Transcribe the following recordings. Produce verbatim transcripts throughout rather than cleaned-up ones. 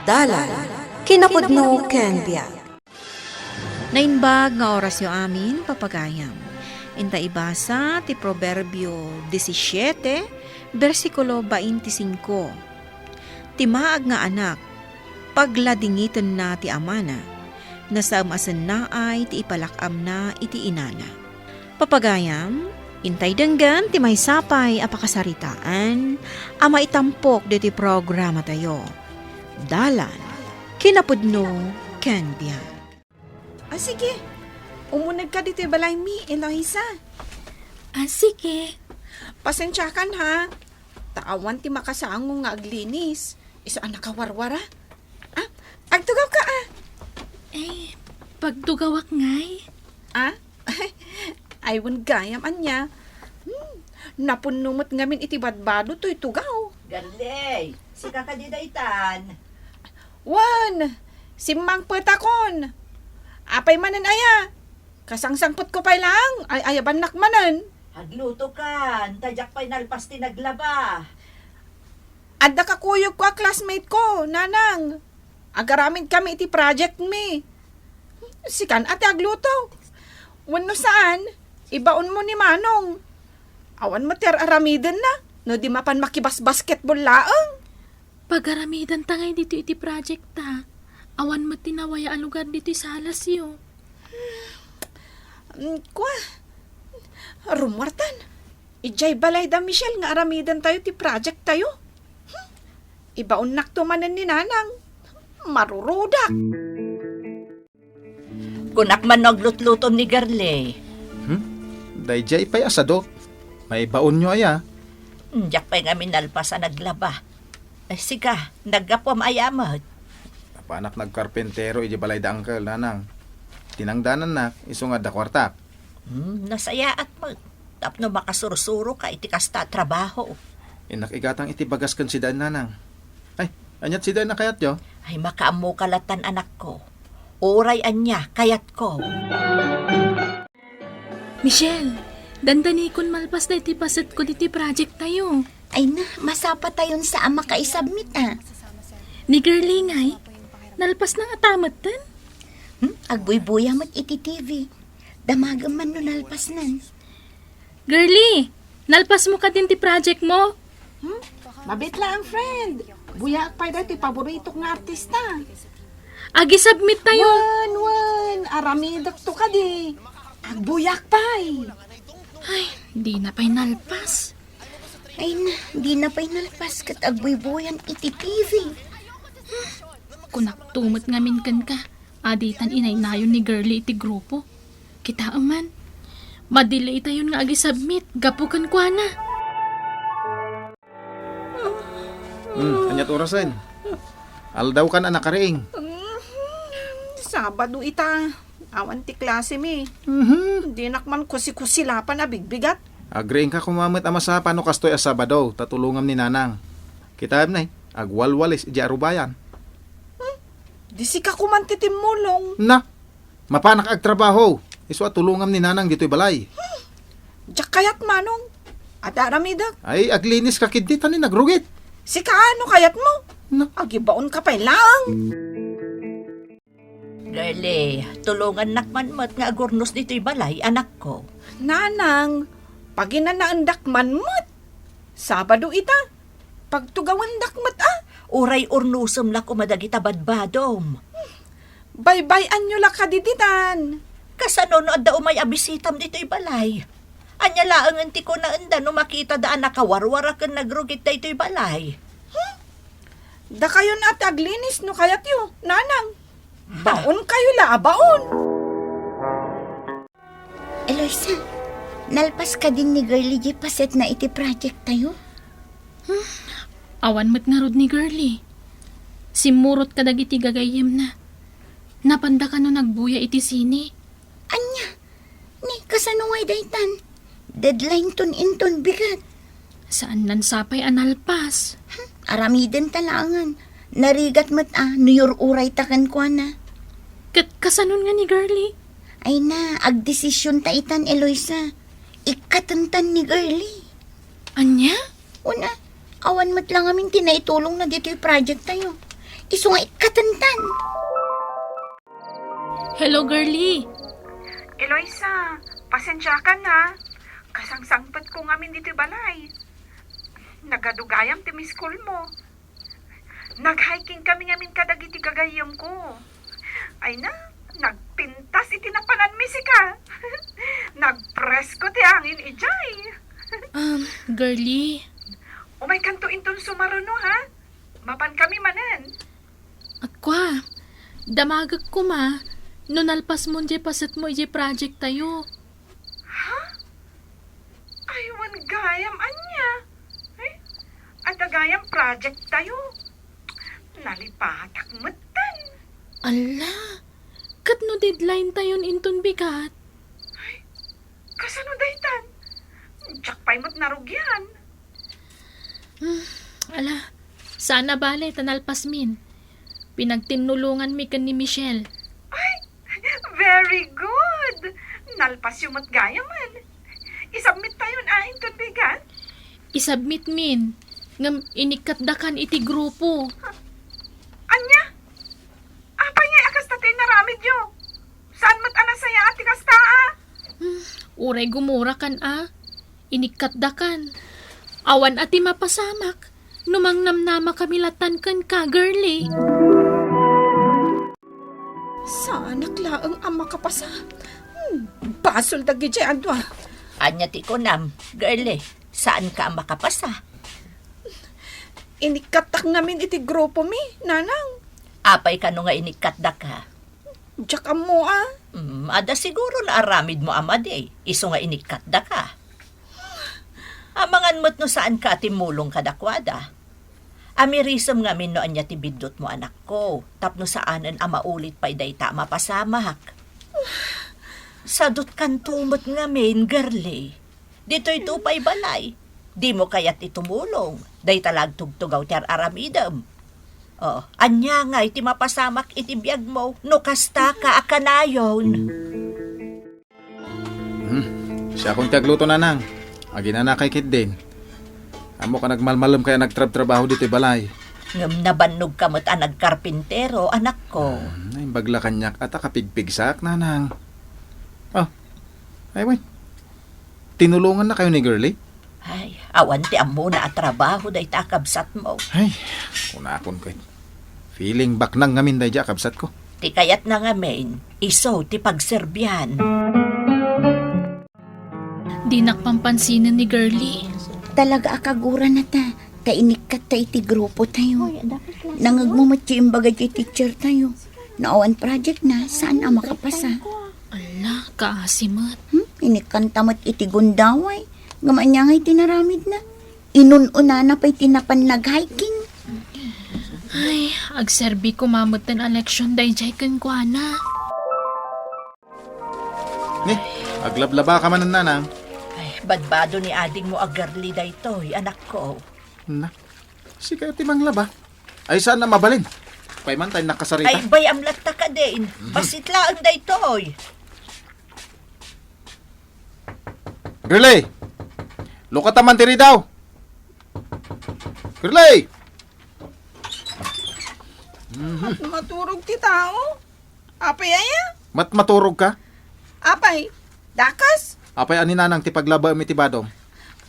Dalan, kinapudno ken biag. Naimbag nga orasyo amin, papagayam. Inta ibasa ti Proverbio disisiete, bersikulo baintisingko. Ti maag nga anak, pagladingitenna ti amana, nasaem a sennaay ti ipalak-amna iti inana. Papagayam, intay denggen ti maysa pay a pakasaritaan a maitampok ditoy programatayo. Dalan, kinapudno, ken biag. Ah, sige. Umunegka ditoy balaymi, Eloisa. Ah, sige. Pasensiakan, ha? Ta awan ti makasango nga aglinis. Isu a nakawarwara. Ah, agtugawka, ah. Eh, pagtugawak ngay? Ah? Ay, wen gayam ania. Hmm, napunno met ngamin iti badbado toy tugaw. Garley, sika kadi daytan? Wen, simmangpetakon. Apay manen aya? Kasangsangpetko pay laeng, ay-ayabannak manen. Aglutokan, ta diak pay nalpas ti naglaba. Adda kakuyogko a classmate ko, Nanang. Agaramidkami iti project mi. Sikan a ti agluto. Wenno saan, ibaonmo ni Manong. Awan met ti ar-aramidenna, no di mapan makibasbasketball laeng. Pagaramidanta ngay ditoy iti project ta. Awan met ti nawaya a lugar ditoy salasyo. Mm, kua, rummuartan. Idiay balay da Michelle nga aramidentayo ti project tayo. Hmm. Ibaonnakto manen ni Nanang. Marurudak. Kunak man no aglutlutom ni Garley. Hmm? Daydiay pay a sadot. Maibaonyo aya? Diak pay ngamin nalpas a naglaba. Ay, sika, naggapuam aya met? Apanak nagkarpentero iti balay da Uncle, Nanang. Tinangdanannak, isu nga adda kuartak. Hmm, nasayaat met. Tapno makasursuroka iti kasta a trabaho. Innak igatang iti bagas ken sida, Nanang. Ay, aniat sida a kayatyo? Ay, makaammoka latan, anakko. Uray ania, kayatko. Michelle, dandanikon malpas daytoy pasetko ditoy project tayo. Ay na, masapa tayon sa a makaisubmit, ah. Ni Girlie ngay, nalpas na nga tametten? Hmm? Agbuybuya met iti T V. Damagem man no nalpasnan. Girlie, nalpasmo kadin ti project mo? Hmm? Mabit laeng, friend. Buyaak pay daytoy paboritok nga artista. Agi-submit tayo. Wen, wen, aramidekto kadi. Agbuyak pay. Ay, dina pay nalpas. Ay na, dina pay nalpas ket agbuybuyan iti T V. Hmm, kunakto met ngamin kenka, a ditan inaynayon ni Girlie iti grupo. Kitaem man, madelay tayon nga agi-submit gapu kenkuana. Hmm, aniat orasen? Aldawkan a nakariing. Mm, Sabado ita. Awan ti klase mi. Mhm. Dinak man kusi-kusi lapan a bigbigat. Agriingka koma met a masapa no kastoy a Sabado, ta tulongam ni Nanang. Kitaem nay, agwalwalis idiay arubayan. Hmm? Di sika koma ti timmulong. Na, mapanak agtrabaho. Isu a tulongam ni Nanang ditoy balay. Hmm. Diak kayat, Manong. Adda aramidek. Ay, aglinis ka ketdi ta ni nagrugit. Sika, ano kayat mo? Na. Agibaon ka pay laeng. Girlie, tulongannak man met nga agurnos ditoy balay, anakko. Nanang, paginanaendak man met. Sabado ita. Pagtugawendak met a. Uray urnosem la koma dagita badbadom. Baybay-anyo la kadi ditan. Kasano no adda umay a bisitam ditoy balay? Ania laengen ti kunaenda no makitada a nakawarwara ken nagrugit daytoy balay? Hmm? Dakayon a ti aglinis no kayatyo, Nanang. Baon kayo la a baon. Eloisa, nalpas kadin ni Girlie diay pasetna iti project tayo? Hmm, awan met ngarud ni Girlie. Simmurot kadagiti gagayyemna. Napanda kano nagbuya iti sine. Ania? Ni, kasano ngay daytan? Deadline ton inton bigat. Saannan sapay a nalpas. Hmm, aramiden ta laengen. Narigat met a, no yur-uray ta kenkuana. Ket kasanon nga ni Girlie? Ay na, agdesisyon ta itan, Eloisa. Ikkatentan ni Girlie. Ania? Una, awan met la ngamin ti naitulongna ditoy project tayo. Isu nga ikkatentan. Hello, girlie. Eloisa, pasensiakan ha. Kasangsangpetko ngamin ditoy balay. Nagadu gayam ti miss call mo. Nag-hiking kami ngamin kadagiti gagayyemko. Ay na, nagpintas iti napananmi sika. Nagpresko ti angin idiay. Um, girlie. Umaykanto inton sumaruno, ha? Mapan kami manen. Kua, damagek koma no nalpasmon diay pasetmo idiay project tayo. Ha? Ay, wen gayam ania? Ay, adda gayam project tayo. Nalipatak metten. Alla, ket no deadline tayon inton bigat? Ay, kasano daytan? Diak pay met narugian. Hmm, ala, saan a bale ta nalpasmin. Pinagtinnulonganmi ken ni Michelle. Ay, very good! Nalpasyo met gayamen. Isubmit tayon a inton bigat? Isubmitmin, ngem inikkatdakan iti grupo. Ania? Apay ngay a kasta ti inaramidyo? Saan met a nasayaat ti kasta a? Hmm, uray gumurakan a. Inikkatdakan. Awan a ti mapasamak no mangnamnama kami latan kenka, girlie. Saanak laeng a makapasa. Hmm, basol dagidiay a dua. Ania ti kunam, girlie? Saanka a makapasa? Inikkatdak ngamin iti grupomi, nanang. Apay kano nga inikkatdaka? Diak ammo a. Mm, adda siguro naaramidmo a madi, isu nga inikkatdaka. Amangan met no saanka a timmulong kadakuada. Amirisem ngamin no ania ti biddutmo, anakko, tapno saanen a maulit pay dayta a mapasamak. Sadutkanto met ngamin, girlie. Ditoyto pay balay. Dimo kayat ti tumulong. Dayta la agtugtugaw ti ar-aramidem. Oh, ania ngay ti mapasamak iti biagmo no kastaka a kanayon? Hmm. Siakon ti agluto, nanang. Aginanakay ketdin. Ammok a nagmalmalem kay a nagtrabtrabaho ditoy balay. Ngem nabannogka met a nagkarpintero, anakko. Hmm, naimbag la kaniak a ta kapigpigsak, nanang. Oh, ay, wen. Tinulongannakayo ni girlie? Ay, awan ti ammona a trabaho dayta a kabsatmo. Ay, kunakon ket. Feeling baknang ngamin daydiay a kabsatko. Ti kayatna ngamin, isu ti pagserbian. Dinak pampansinen ni girlie. Talaga a kagurana ta, ta inikkatta iti grupo tayo. Nangngegmo met ti imbaga ti teacher tayo. No awan project na, saan a makapasa? Ala, kaasi met. Hmm? Inikkanta met iti gundaway. Ngem ania ngay ti naramidna? Inun-unana pay ti napan nag-hiking. Ay, agserbi koma met ti leksion daydiay kenkuana. Ni, aglablabaka manen, nanang. Ay, badbado ni adingmo a girlie daytoy, anakko. Na, sika ti manglaba. Ay, saan a mabalin? Pay man tayo nakasarita. Ay, bay-am latta kadin. Mhm. Bassit laeng daytoy. Girlie! Lukata man diri daw! Girlie! Mhm. Maturog ti tao. Apay aya? Mat-, maturog ka? Apay, dakas? Apay a ni nanang ti paglabaem iti badom?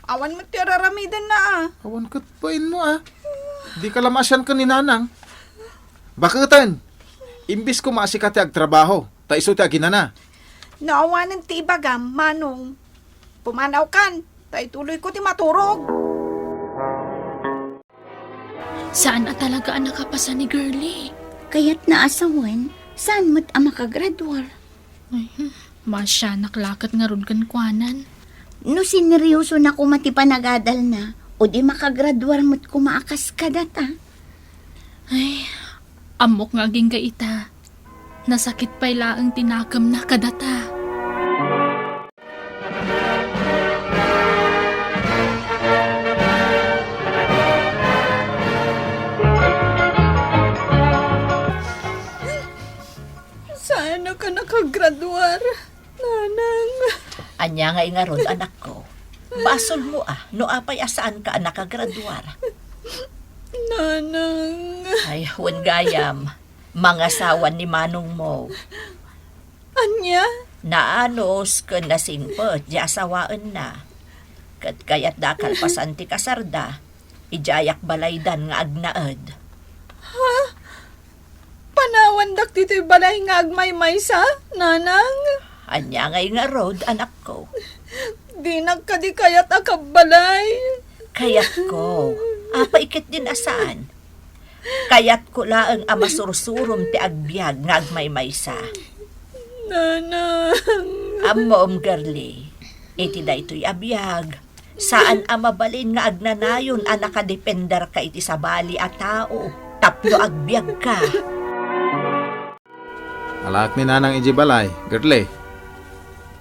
Awan met ti ar-aramidenna a. Awan ket bainmo a. Dika la maasian ken ni nanang. Baketen, imbes koma a sika ti agtrabaho, ta isu ti aginana. No awanen ti ibagam, manong, pumanawkan, ta ituloyko ti maturog. Saan a talaga a nakapasa ni girlie. Kayatna a sawen, saan met a makagraduar. Ay, hmm, maasianak la ket ngarud kenkuanan. No sineryoso na koma ti panagadalna, o di makagraduar met koma a kas kadata. Ay, ammok nga agingga ita. Nasakit pay laeng ti nakemna kadata. Saanak a nakagraduar, nanang. Ania ngay ngarud, anakko? Basolmo a, no apay a saanka a nakagraduar. Nanang. Ay, wen gayam, mangasawan ni manongmo. Ania? Naanus ken nasingpet ti asawaenna. Ket kayatda a kalpasan ti kasarda, idiayak balaydan nga agnaed. Ha? Panawandak ditoy balay nga agmaymaysa, Nanang? Ania ngay ngarud, anakko? Dinak kadi kayat a kabbalay. Kayatko. Apay ketdin a saan? Kayatko laeng a masursurom ti agbiag nga agmaymaysa. Nanang. Ammom, girlie, iti daytoy a biag, saan a mabalin nga agnanayon a nakadepender ka iti sabali a tao tapno agbiagka. Alaak ni Nanang iti balay, girlie.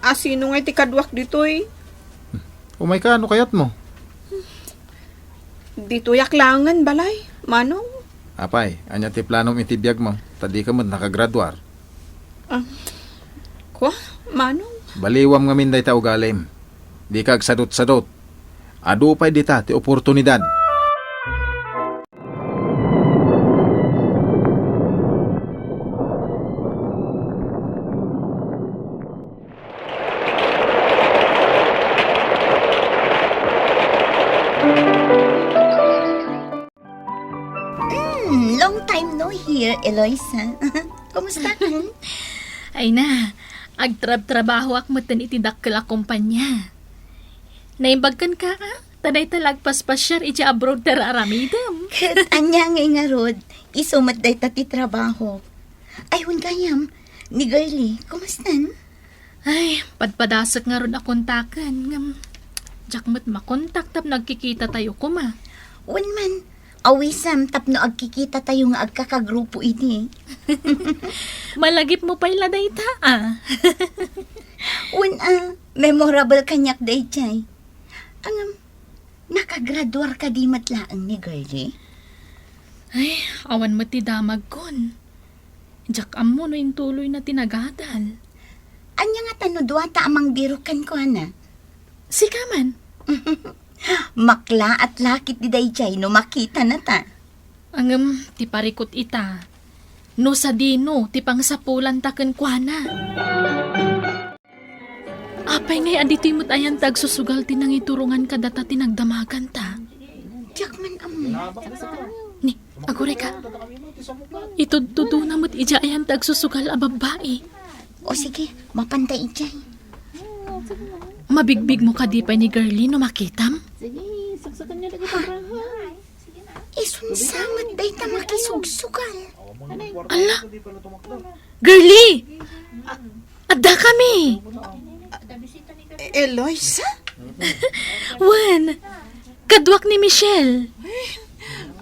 A, sino ngay ti kaduak ditoy? Umayka no kayatmo. Ditoyak laengen balay, Manong. Apay, ania ti planom iti biagmo? Ta dika met nakagraduar. Ah, kua, Manong? Baliwam ngamin dayta ugalim. Dika agsadutsadut. Adu pay dita ti oportunidad. Hmm, long time no hear, Eloisa. Kumusta? Ay na, agtrabtrabahoak metten iti dakkel a kumpanya. Naimbag kenka, a? Ta dayta la agpaspasiar iti abroad ti ar-aramidem. Ket ania ngay ngarud, isu met dayta ti trabaho. Ay, wen gayam, ni Girlie, kumustan? Ay, padpadasek ngarud a kontaken, ngem diak met makontak tapno agkikitatayo koma. Wen man, awisem tapno agkikitatayo nga agkakagrupo idi. Malagipmo pay la dayta, a. Wen a, memorable kaniak daydiay. Ngem, nakagraduar kadi met laeng ni Girlie? Ay, awan met ti damagkon. Diak ammo no intuloyna ti nagadal. Ania ngata no duata a mangbirok kenkuana? Sika man. Maklaat la ketdi daydiay no makitanata. Ngem ti parikut ita, no sadino ti pangsapulanta kenkuana. Apay ngay a ditoy met ayan ti agsusugal ti nangiturongan kadata ti nagdamaganta? Diak man ammo. Ni, agurayka. Itudtudona met idiay ayan ti agsusugal a babbai. O sige, mapanta idiay. Mabigbigmo kadi pay ni Girlie no makitam? Sige, saksakan niya dagiti braha. Isunsa met dayta makisugsugal. Ala! Girlie! Adda kami! E-, Eloisa? Wen, kaduak ni Michelle.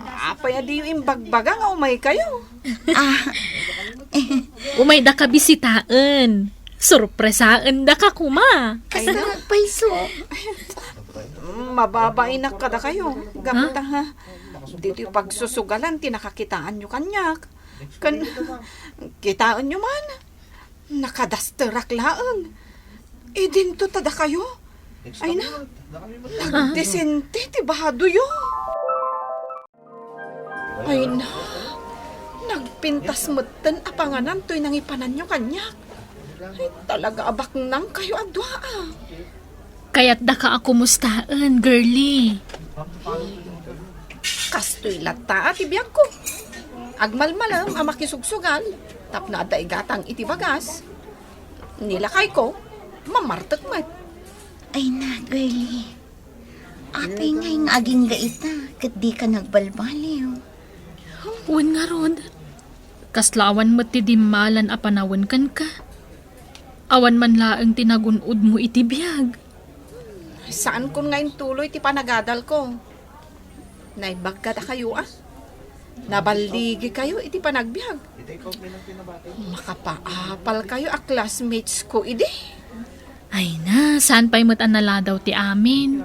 Apay a diyo imbagbaga nga umaykayo? Ah. Umayda ka bisitaen. Sorpresaendaka koma. Kasla agpayso. Mababainak kadakayo. Gapu ta, ha? Ditoy pagsusugalan ti nakakitaanyo kaniak. Ken, kitaenyo man, nakadasterak laeng. Idinto ta dakayo. Ay na, nagdisente ti badoyo. Ay na, nagpintas metten a panganan toy nangipananyo kaniak. Ay, talaga a baknangkayo a dua, a. Kayatdaka a kumustaen, girlie. Kastoy latta a ti biagko. Agmalmalem a makisugsugal tapno adda igatang iti bagas. Ni lakayko, mamartek met. Ay na, girlie. Apay ngay nga agingga ita ket dika nagbalbaliw? Wen ngarud, kasla awan met ti dimmalan a panawen kenka. Awan man laeng ti nagun-odmo iti biag. Saankon nga intuloy ti panagadalko. Naimbag kadakayo, a? Naballigikayo iti panagbiag. Makapaapalkayo a classmates ko idi. Ay na, saan pay met a naladaw ti amin.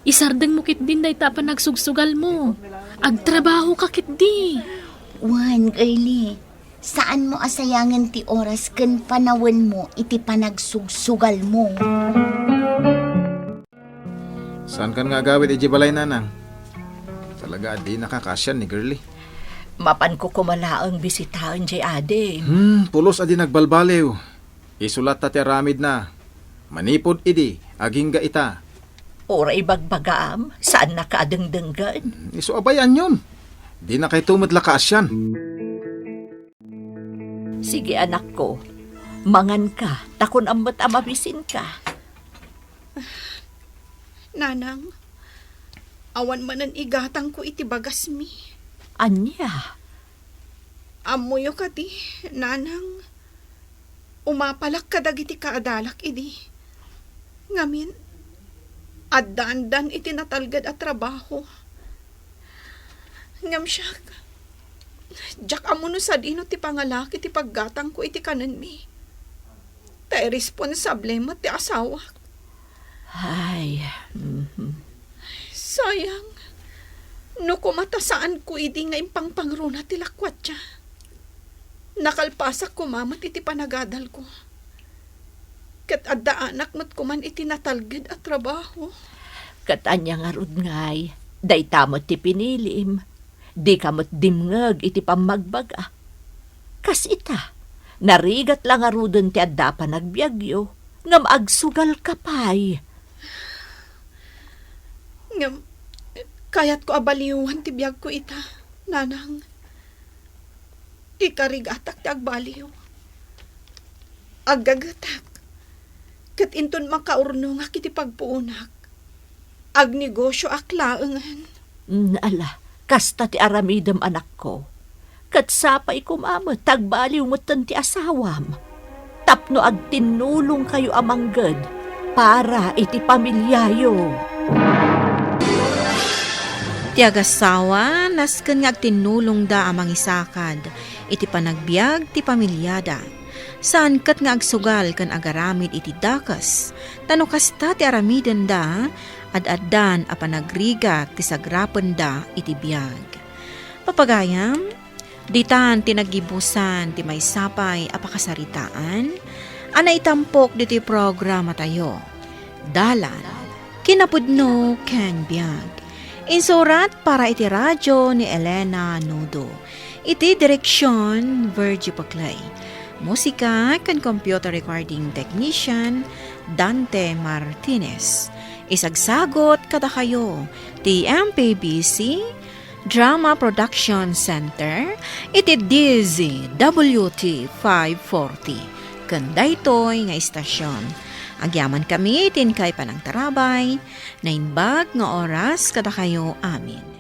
Isardengmo ketdin dayta a panagsugsugalmo. Agtrabahoka ketdi. Wen, girlie, saanmo a sayangen ti oras ken panawenmo iti panagsugsugalmo. Saankan nga agawid idiay balay, nanang? Ta Talaga a dinaka kaasian ni Girlie. Mapanko koma laeng bisitaen jay adi. Hmm, pulos a di nagbalbaliw. Isu latta ti aramidna. Manipud idi, agingga ita. Uray ibagbagaam, saannaka a dengdenggen. Hmm, isu a bay-anyon. Dinakayto met la kaasian. Sige, anakko. Manganka, ta kun-am met a mabisinka. Nanang, awan manen igatangko iti bagasmi. Ania? Ammoyo kadi, Nanang, umapalak kadagiti kaadalak idi. Ngamin, addaandan iti natalged a trabaho. Ngem siak, diak ammo no sadino ti pangalak iti paggatangko iti kanenmi. Ta irresponsable met ti asawak. Ay, mhm. Sayang, no koma ta saanko idi nga impangpangruna ti lakuatda. Nakalpasak koma met iti panagadalko. Ket addaanak met koman iti natalged a trabaho. Ket ania ngarud ngay, dayta met ti pinilim. Dika met dimngeg iti pammagbaga. Kas ita, narigat la ngaruden ti adda a panagbiagyo, ngem agsugalka pay. Ngem, kayatko a baliwan ti biagko ita, Nanang. Ikarigatak ti agbaliw. Aggagetak. Ket inton makaurnongak iti pagpuonak, agnegosioak laengen. Mm, ala, kasta ti aramidem, anakko. Ket sapay koma met ta agbaliw metten ti asawam. Tapno agtinnulongkayo a mangged para iti pamiliayo. Ti agassawa, nasken nga agtinnulongda a mangisakad iti panagbiag ti pamiliada. Saan ket nga agsugal ken agaramid iti dakes, ta no kasta ti aramidenda, ad-addan a panagrigat ti sagrapenda iti biag. Papagayam, ditan ti naggibusan ti maysapay a pakasaritaan a naitampok ditoy programatayo, Dalan, Kinapudno ken Biag. Insurat para iti radio ni Elena Nudo. Iti direksion, Virgie Paclay. Musika ken computer recording technician, Dante Martinez. Isagsagot kadakayo ti M P B C Drama Production Center iti D Z W T five forty ken daytoy nga istasyon. Agyamankami ti inkay panangtarabay, naimbag nga oras kadakayo amin.